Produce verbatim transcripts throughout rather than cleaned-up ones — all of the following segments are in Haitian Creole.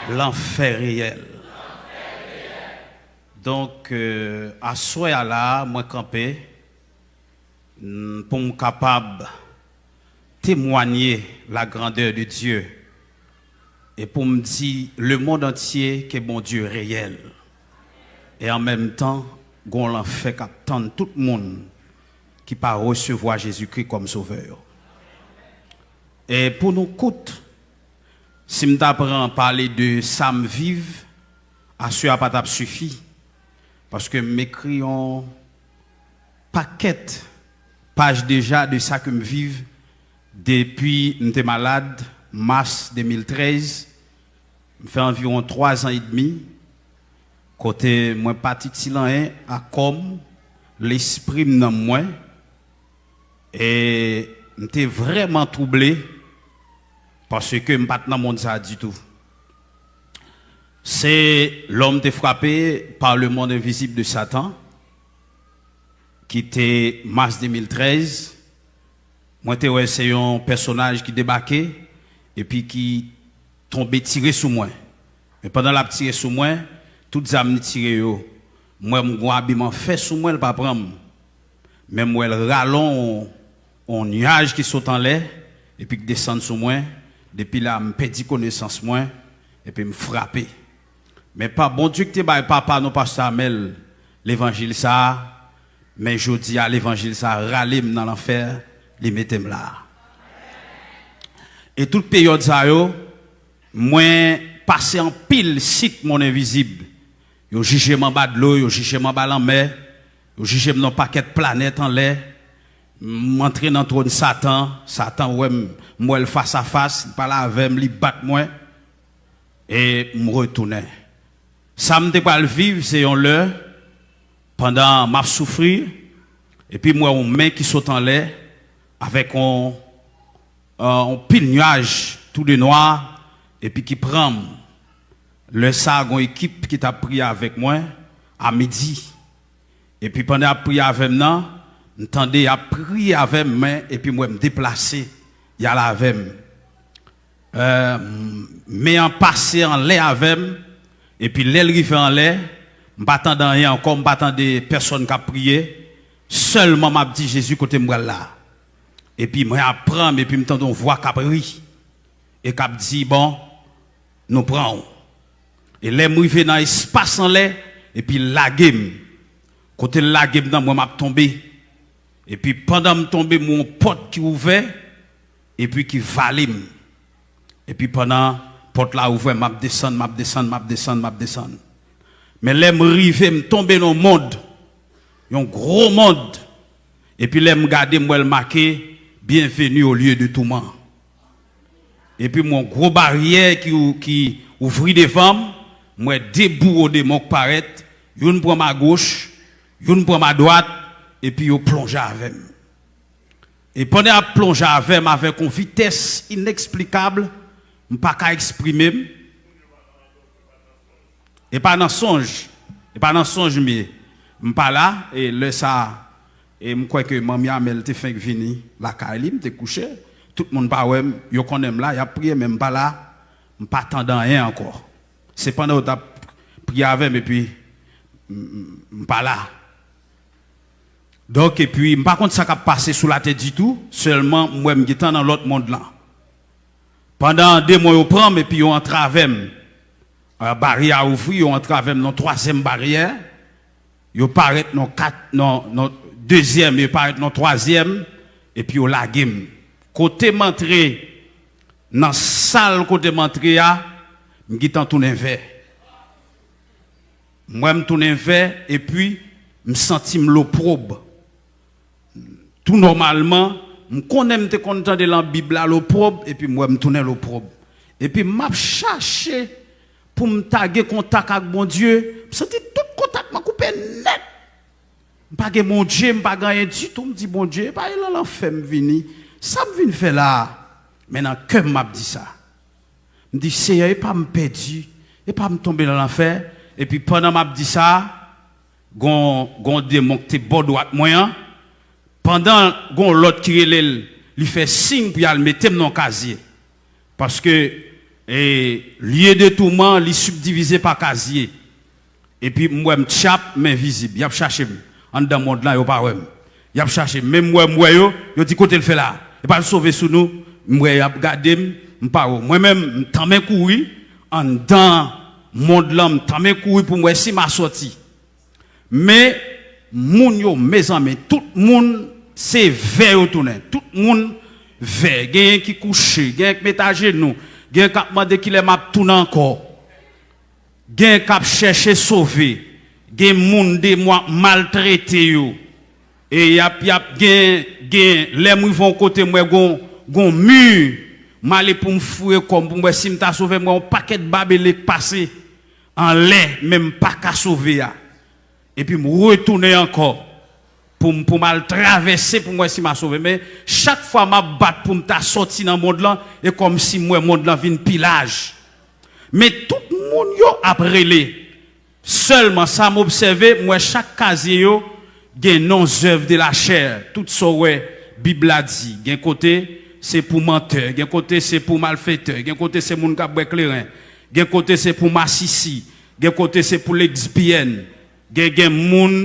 Lanfè reyèl. Donk, euh, aswè a la, mwen kanpe, mm, pou m kapab temwanye la grandè de Dye e pou m di le monde entier ke Bondye reyèl. E an menm tan, gon lanfè k ap tann tout moun ki pa resevwa Jezikri kòm Sovè yo. E pou nou kout, si m ta pran pale de sa m viv, aswè a pa t ap sifi, paske m ekri yon pakèt paj deja de sa ke m viv depi m te malad, mas de mil trèz. M fè anviwon twa zan edmi, kote mwen pa t itil anyen a kò m, lespri m, nanm mwen, e m te vrèman twouble, paske m pa t nan mond sa a ditou. Se lè m te frape par le monde invisible de Satan, ki te mas de mil trèz, mwen te wè se yon pèsonaj ki debake epi ki tonbe tire sou mwen. Men pandan l ap tire sou mwen, tout zam li tire yo, m wè m gon abiman fè sou mwen, l pa pran m. Men m wè l rale yon, yon nyaj ki sot anlè epi k desann sou mwen. Depi la, m pèdi konesans mwen epi m frape. Men pa Bondye ki te bay papa nou, pastè Amèl, levanjil sa a, men jodi a, levanjil sa a rale m nan lanfè, li mete m la a. E tout peryòd sa yo, mwen pase anpil sit monn envizib. Yo jije m anba dlo, yo jije m anba lanmè, yo jije m nan pakèt planèt anlè. M antre nan twòn Satan, Satan wè m, m wè l fas a fas, li pale avè m, li bat mwen, e m retounen. Sa m te pral viv, se yon lè, pandan m ap soufri, epi m wè yon men ki sot anlè, avèk yon, yon pil nyaj tou de nwa, epi ki pran m. Lè sa a, gon ekip ki t ap priye avèk mwen a midi. Epi pandan y ap priye avè m nan, m tande y ap priye avè m, men epi m wè m deplase, y al avè m. Eh, men an pase anlè avè m, epi lè l rive anlè, m pa tande anyen ankò, m pa tande pèsonn k ap priye, sèlman m ap di, "Jezi, kote m pral la?" Epi mwen ap pran m, epi m tande yon vwa k ap ri, e k ap di, "Bon, nou pran w." E lè m rive nan espas anlè, epi l lage m. Kote l lage m nan, mwen m ap tonbe. Epi pandan m tonbe, m wè yon pòt ki ouvè, epi ki vale m. Epi pandan pòt la ouvè, m ap desann, m ap desann, m ap desann, m ap desann. Men lè m rive, m tonbe nan yon mond, yon gwo mond. Epi lè m gade, m wè l make, "Bienvenue au lieu de tourment." Epi m wè yon gwo baryè ki, ki ouvri devan m, m wè de bouwo demon k parèt, youn pran m agoch, youn pran m adwat, epi yo plonje avè m. E pandan y ap plonje avè m avèk yon vitès ineksplikab, m pa ka eksprime m. E pa nan sonj, e pa nan sonj m ye. M pa la, e lè sa a, e m kwè ke manmi Amèl te fenk vini lakay li, m te kouche. Tout moun pa wè m, yo konnen m la, y ap priye, men m pa la, m pa tande anyen ankò. Se pandan yo t ap priye avè m, epi m, m, m pa la. Donk, epi, m pa konn sa k ap pase sou latè ditou, sèlman m wè m gentan nan lòt mond lan. Pandan demon yo pran m epi yo antre avè m, ah, baryè a ouvri, yo antre avè m nan twazyèm baryè, yo parèt nan kat, nan, nan dezyèm, yo parèt nan twazyèm, epi yo lage m. Kote m antre, nan sal kote m antre a, m gentan tounen vè. M wè m tounen vè, epi m santi m lopwòb. Tou nòmalman, m konnen m te konn tande nan Bib la lopwòb, epi m wè m tounen lopwòb. Epi m ap chache pou m ta gen kontak ak Bondye, m santi tout kontak mwen koupe nèt. M pa gen Bondye, m pa gen anyen ditou. M di, "Bondye, e pa e nan lanfè m vini? Sa m vin fè la a?" Men nan kè m, m ap di sa. M di, "Seyè, e pa m pèdi, e pa m tonbe nan lanfè." Epi pandan m ap di sa, gon, gon demon ki te bò dwat mwen an, pandan gon lòt ki rele l, li fè siy pou y al mete m nan kazye. Paske E lye de touman, li sibdivize pa kazye. Epi m wè m tchap, men vizib. Y ap chache m. Anndan mond lan, yo pa wè m. Y ap chache m. Men m wè m wè yo, yo di kote l fè la. E pa l sove sou nou. M wè y ap gade m, m pa wè. Mwen menm, m tanmen kouri. Anndan mond lan, m tanmen kouri pou m wè si m a sòti. Men, moun yo, mezanmi, tout moun se vè yo tounen. Tout moun vè. Genyen ki kouche, genyen ki met ajenou, genyen k ap mande kilè m ap tounen ankò. Gen k ap chèche sove. Gen moun demon ap maltrete yo. E y ap, y ap gen, gen, lè m rive yon kote, m wè gon, gon mi. M ale pou m fouye kò m, pou m wè si m ta sove, m wè yon pakèt babele k pase anlè, men m pa ka sove a. Epi m retounen ankò pou m, pou m al travèse pou m wè si m a sove. Men chak fwa m ap bat pou m ta sòti nan mond lan, e kòmsi m wè mond lan vin pi laj. Men tout moun yo ap rele. Sèlman sa m obsève, m wè chak kazye yo gen non zèv de la chè. Tout sa w wè Bib la di. Gen kote se pou mantè, gen kote se pou malfetè, gen kote se moun k ap bwè kleren, gen kote se pou masisi, gen kote se pou lesbyèn, gen, gen moun,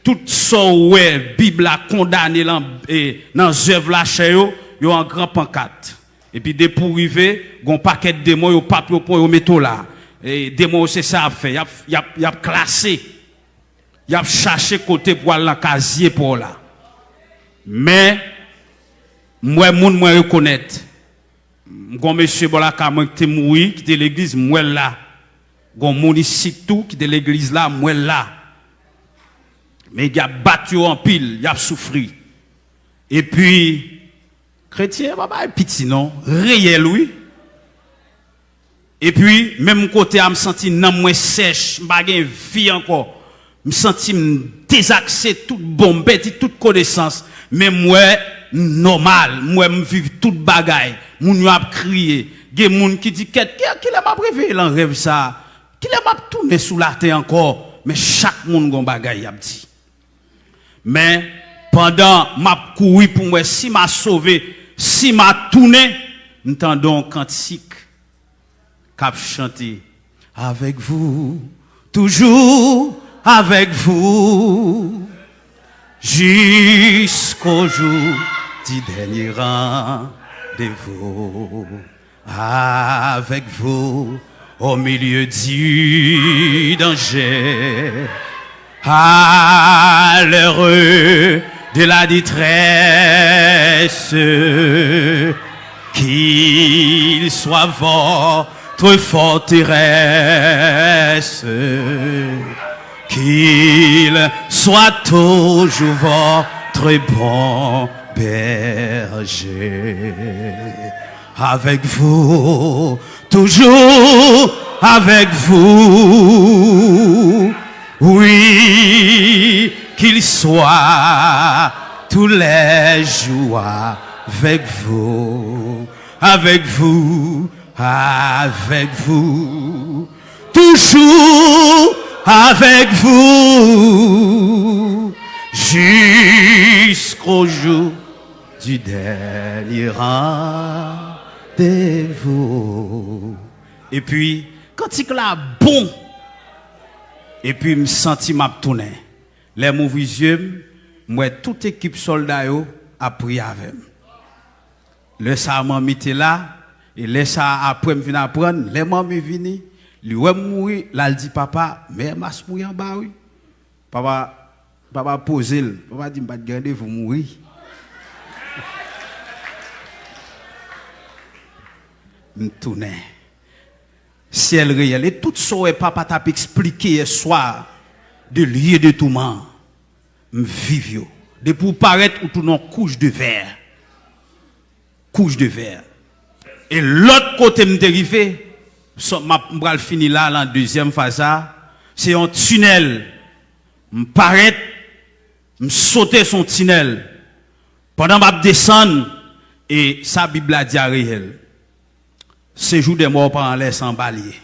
tout sa w wè Bib la kondane lan, e, nan zèv lachè yo, yo an gran pankat. Epi depi w rive, gon pakèt demon, yo p ap yo pran, yo mete w la. E, demon yo se sa y ap fè, y ap, y ap, y ap klase. Y ap chache kote pou al nan kazye pa w la. Men, m wè moun mwen rekonèt. M gon mesye bò lakay mwen ki te mouri, ki te legliz, m wè l la. Gon moun isit tou ki te legliz la, m wè l la. Men y ap bat yo anpil, y ap soufri. Epi, kretyen pa bagay piti non, reyèl wi. Epi, menm kote a, m santi nanm mwen sèch, m pa gen vi ankò. M santi m dezakse tout bon, m pèdi tout konesans. Men m wè m nòmal, m wè m viv tout bagay. Moun yo ap kriye. Gen moun ki di, "Kèt, ki, kilè m ap reveye lan rèv sa a? Kilè m ap tounen sou latè ankò?" Men chak moun gon bagay y ap di. Men, pandan m ap kouri pou m wè si m a sove, si m a tounen, m tande yon kantik k ap chante, "Avec vous, toujours avec vous, jusqu'au jour du dernier rendez-vous. Avec vous, au milieu du danger, à l'heure de la détresse, qu'il soit votre forteresse, qu'il soit toujours votre bon berger. Avec vous, toujours avec vous. Oui, qu'il soit tous les jours avec vous, avec vous, avec vous, toujours avec vous, jusqu'au jour du dernier rendez-vous." Epi, kantik la bon. Epi, m santi m ap tounen. Lè m ouvri zye m, m wè tout ekip sòlda yo ap priye avè m. Lè sa a, manmi te la, e lè sa a, apre m vin aprann, lè manmi vini, li wè m mouri, l al di papa, "Mè Mas mouri anba, wi." Papa, papa poze l. Papa di, "M pa t gen randevou mouri." M tounen. Syèl reyèl. E tout sa w wè papa t ap eksplike yèswa de lye de touman, m viv yo. Depi w parèt, ou tounen yon kouch de vè. Kouch de vè. E lòt kote m te rive, m ap, m pral fini la, lan dezyèm faz sa, se yon tinèl. M parèt, m sote sou yon tinèl. Pandan m ap desann, e sa Bib la di a reyèl. Sejou dè mò pa anlè, se anba l ye.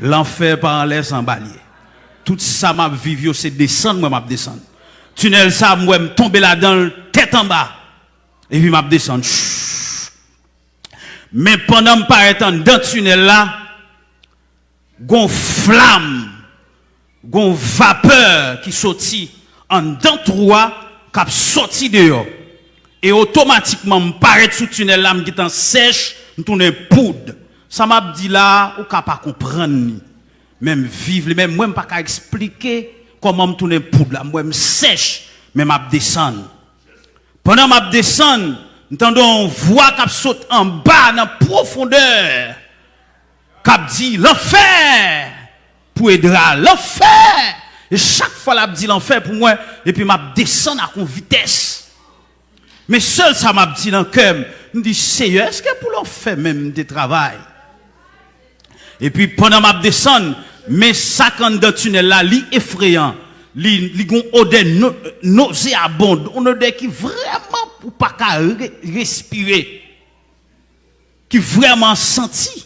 Lanfè pa anlè, se anba l ye. Tout sa m ap viv yo, se desann mwen m ap desann. Tinèl sa, m wè m tonbe ladan l, tèt anba. Epi m ap desann. Chhh. Men pandan m parèt anndan tinèl la, gon flam, gon vapè ki soti anndan twou a k ap soti deyò. E otomatikman, m parèt sou tinèl la, m gentan sèch, m tounen poud. Sa m ap di la a, ou ka pa konprann li. Men m viv li, men mwen m pa ka eksplike kòman m tounen poud la. M wè m sèch, men m ap desann. Pandan m ap desann, m tande yon vwa k ap sot anba nan pwofondè, k ap di, "Lanfè pou Edra, lanfè!" E chak fwa l ap di, "Lanfè pou mwen," epi m ap desann ak yon vitès. Men sèl sa m ap di nan kè m, m di, "Seyè, èske pou lanfè menm m te travay?" Epi pandan m ap desann, men sa k anndan tinèl la, li efreyan. Li, li gon odè no-, nozeabond, yon odè ki vrèman ou pa ka re-, respire, ki vrèman santi.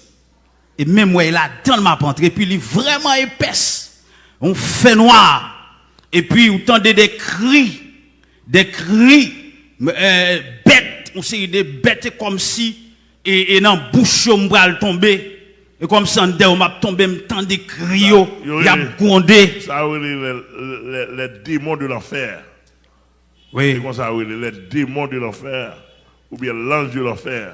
E menm wè, e ladan l m ap antre, epi li vrèman epès, yon fènwa. Epi ou tande de kri, de kri, eh, bèt, yon seri de bèt, e kòmsi e, e nan bouch yo m pral tonbe. E kòmsi anndan yo m ap tonbe, m tande kri yo, y ap gwonde. Sa yo rele les, les, les démons de l'enfer. Wi. Se konsa yo rele, les démons de l'enfer, oubyen l'ange de l'enfer.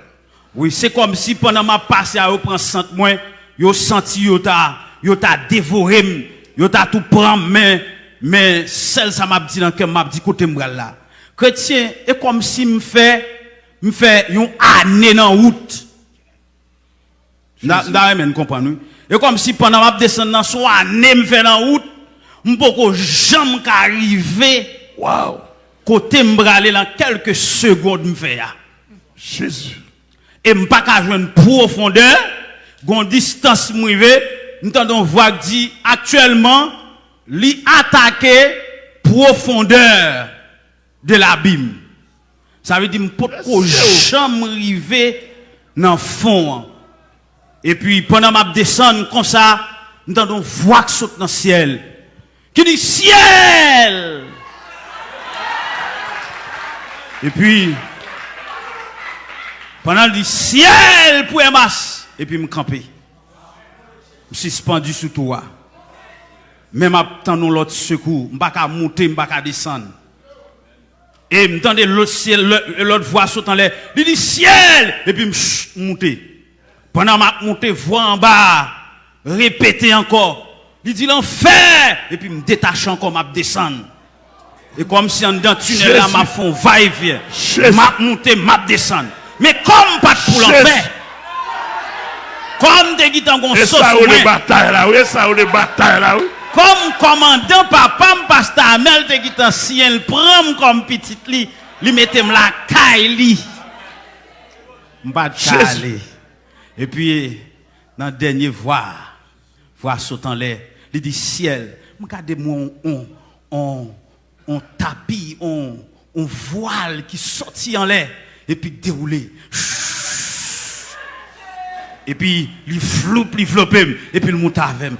Wi, se kòmsi pandan m ap pase a, yo pran sant mwen, yo santi yo ta, yo ta devore m, yo ta tou pran m, men, men sèl sa m ap di nan kè m, m ap di kote m pral la. Kretyen, e kòmsi m fè M fè yon ane nan wout. M ta, m ta renmen n konprann, wi. E kòmsi pandan m ap desann nan, se yon ane m fè nan wout, m poko janm ka rive kote m prale nan kèlke segonn m fè a. Jezi. E m pa ka jwenn pwofondè, gon distans m rive, m tande yon vwa k di, aktyèlman, li atake pwofondè de labim. Sa vle di m potko janm rive nan fon an. Epi pandan m ap desann konsa, m tande yon vwa k sot nan syèl ki di, "Syèl!" Epi pandan l di, "Syèl pou Emas!" Epi m kanpe. M sispann sou tou a. Men m ap tann yon lòt sekou. M pa ka moute, m pa ka desann. E m tande lòt syèl, lò-, lòt vwa sot anlè. Li di, "Syèl!" Epi m ch-, moute. Pandan m ap moute, vwa anba a repete ankò. Li di, "Lanfè!" Epi m detache ankò, m ap desann. E kòmsi anndan tinèl la, m ap fè yon va e vyen. M ap moute, m ap desann. Men kòm m pa t pou lanfè, kòm m te gentan gon so sou mwen, batay la, wi, sa yo le batay la, wi. Kòm kòmandan papa m, pastè Amèl, te gentan siyen l pran m kòm pitit li, li mete m lakay li. M pa t ka ale. Epi, nan dènye vwa, vwa sot anlè, li di, "Syèl, m gade mwen on, on, on tapi, on, on vwal ki sòti anlè, epi k dewoule." Epi li floup, li vlope m, epi l moute avè m.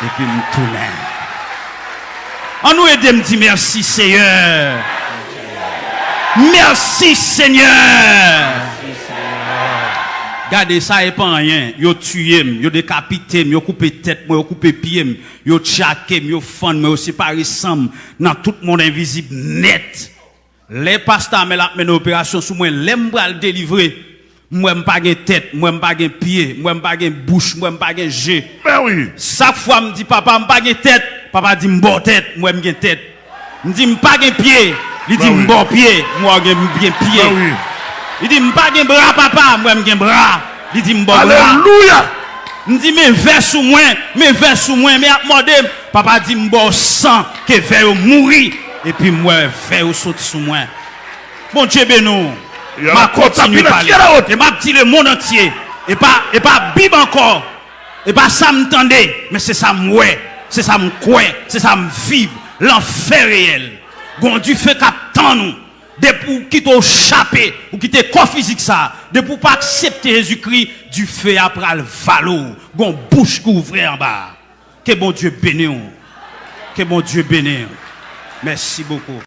Epi m tounen. Ann nou ede m di, "Mèsi, Seyè." Mèsi, Senyè. Gade, sa e pa anyen. Yo tiye m, yo dekapite m, yo koupe tèt mwen, yo koupe pye m, yo tchake m, yo fann mwen, yo separe san m nan tout mond envizib nèt. Lè pastè Amèl ap mennen operasyon sou mwen, lè m pral delivre, m wè m pa gen tèt, m wè m pa gen pye, m wè m pa gen bouch, m wè m pa gen je. Men wi. Chak fwa m di, "Papa, m pa gen tèt," papa di, "M ba w tèt," m wè m gen tèt. M di, "M pa gen pye," li di, "M ba w pye," m wè w gen, m gen pye. Men wi. Li di, "M pa gen bra, papa," m wè m gen bra, li di, "M ba w bra." Alelouya! M di, "Men vè sou mwen, men vè sou mwen," men y ap mòde m. Papa di, "M ba w san, ke vè yo mouri," epi m wè vè yo sot sou mwen. Bondye beni w. M a kontinye pale. E m ap di lemonn antye, e pa, e pa Bib ankò, e pa sa m tande, men se sa m wè, se sa m kwè, se sa m viv. Lanfè reyèl. Gon dife k ap tann ou. Depi w kite w chape, ou kite kò fizik sa, depi w pa aksepte Jezikri, dife a pral vale w. Gon bouch ki ouvri anba a. Ke Bondye beni w. Ke Bondye beni w. Mèsi bokou.